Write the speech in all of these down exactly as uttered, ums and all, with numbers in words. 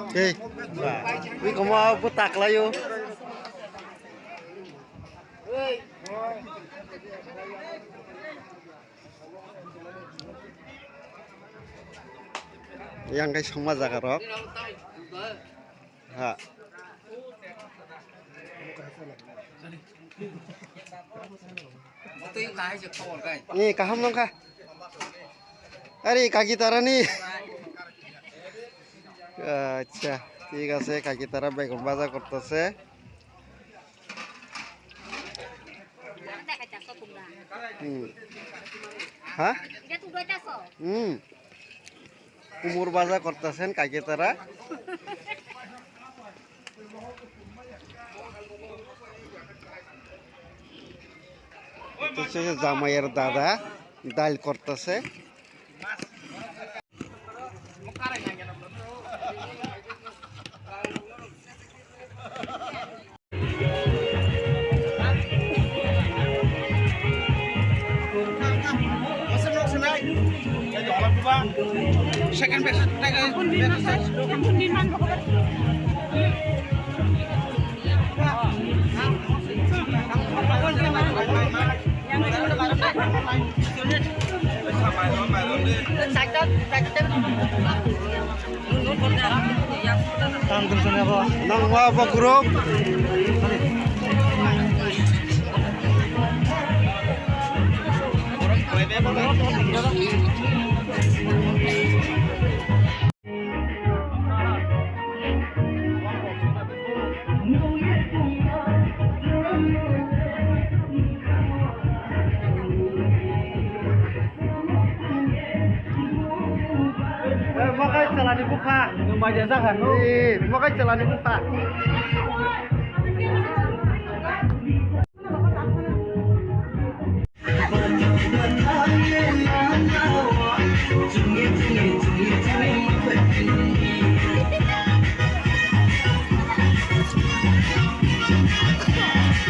Hey, wi komo bo taklayo. Yang kai songma jaga rok. Ha. Ni kaham nongkha. Ari kaki tarani. Acha, thik ase, kaki tara begon baja kortase. Hmm. Ha? Hmm. Kumur baja kortasen kaki tara. Ito se jamaiyar dada dal kortase. Second batch. Nang ma apa group? Eh, makai chalani bukha. Nwng bai jasa kha, no? Eh, makai chalani bukha.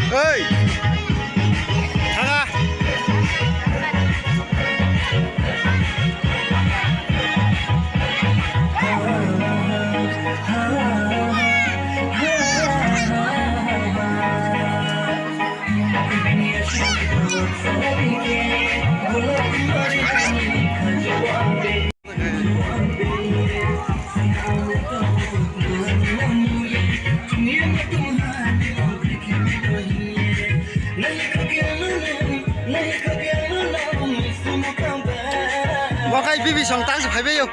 Hey! Thanga! Bo khai bibi song tang se phaibai yo.